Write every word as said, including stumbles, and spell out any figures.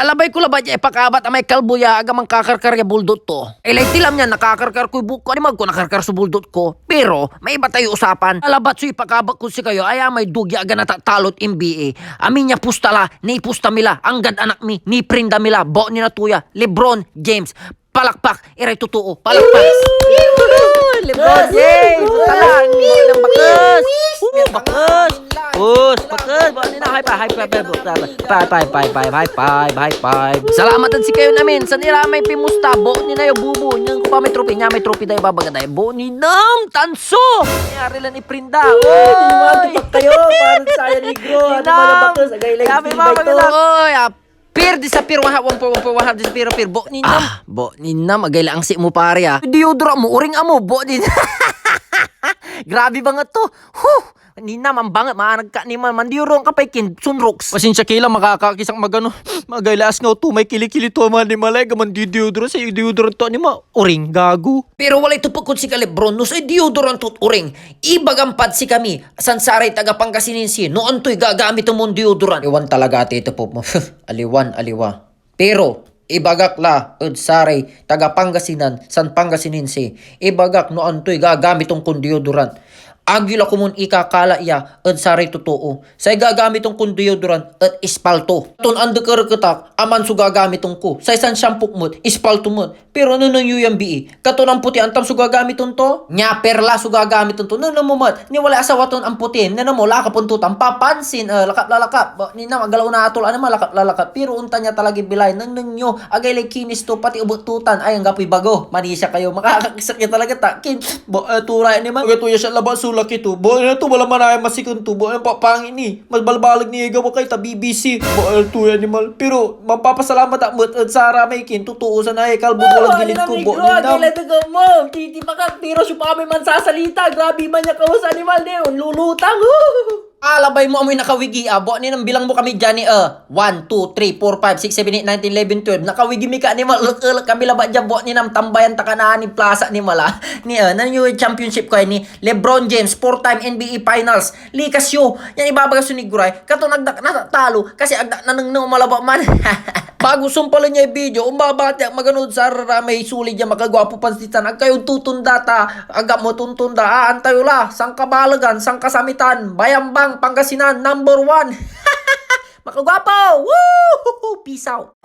Alabay ko labat ya ipakabat amay kalbo ya aga mankakarkar ya buldot to. Ilay tilam niya, nakakarkar koy buhok ko, animag ko nakarkar so buldot ko. Pero, may iba tayo usapan. Alabat so ipakabat ko sikayo, aya may dugi aga natatalot N B A. Amin ya pusta la, nipusta mi la, anggad anak mi, niprinda mi la, bao ni natuya, LeBron James. Palakpak, iray totoo, palakpak. LeBron James, talang, bakes. Woo, bakes. Bus, bakes, bao ni nam, high five, high five, high five, high five, high five, high five, high five, high five, high five. Salamat ed sikayon amin, san ira may pimusta, bao ni nayo bubo, nian ko pa may trophy, nia may trophy day babaga day, bao ni nam, tanso! Niari lan iprinda, oy! Kayo, parang saya negro, ano Inam! Mga bakes, agay lang Sabi yung mo, bagay to. Oy, ah, Pir, disappear, one half, one point one point one half, disappear, pir, bao ni nam. Ah, bao ni nam, agay lang si mo, pare, ah. Deodorant mo, uring amo, bao ni Grabe banget to. Huh! Ni nam, ang banget, maanag ka ni man. Mandiuron ka pay kin, sunroks. Pasensya ki la, makakakisak magano. Magay laas nga to, may kili-kili to, man ni malay, gaman di deodorant, sa deodorant to, ni ma, uring, gago. Pero walay tepet kod sika, LeBron, no say deodorant to't uring. Ibagam pad sikami, san saray taga Pangasinense, no antoy gagamiten mon deodorant. Aliwan talaga, Tito Pop mo. Aliwan, aliwa. Pero, ibagak la ed saray taga Pangasinan, san Pangasinense, ibagak no antoy gagamiten kon deodorant. Ag yo la komon ikakala ya ed saray totoo. Say gagamiten kon deodorant et Ispalto. Ton andekereketak, aman so gagamiten ko. Say san shampoo met, Ispalto met. Pero nengneng yo yan bii. Katon amputi, antam so gagamiten to? Nia perla so gagamiten to. Nengneng mo met. Ni walay asawa ton amputi. Nengneng mo, lakap on tutan. Papansin, eh, lakap lalakap. Ba, ni nam, agalaw na atol, ano ma, lakap lalakap. Pero ontan ya talagay bilay. Nengneng yo, agay lay kinis to, pati ebet tutan. Ay, anggapoy bago. Manisia kayo. Makakakisak ya talaga, ta. Kin, ba, eh, turay ni man. Agay to ya siya labat so laki to. Ba, eh, to, wala manaya masiken to. Ba, eh, papangit ni. Mas balbaleg ni igawa kay ta B B C. Ba, eh, to ya animal. Pero, Mampapasalamat ak met ed saramay kin totoo sanay kalbo ko lan gilid ko, bo, agay ninam. Titi bakak, pero siopa may mansasalita. Grabe man ya kawes animal ni, onlulutang. Alabay mo amoy nakawigi, ah. Bo, ninam, bilang mo kami diyan, eh. One, two, three, four, five, six, seven, eight, nine, ten, eleven, twelve. Nakawigi mi ka animal, elek-elek kami labat diyan, bo, ninam, tambayan ta ka na ni plaza animal, ah. Ni, eh, na new championship ko, eh, ni LeBron James, four-time N B A Finals. Likas yo, yan ibabaga so niguray, katon agda natatalo, kasi agda nanengneng o malaba man. Bago sumpalen yay video, ombabati ak magano ed saramay solid ya makagwapo pansitan, ag kayo tutonda ta, agamo tontonda, aantayo la, sankabalegan, sankasamitan, Bayambang, Pangasinan, number one. Makagwapo! Woo! Peace out!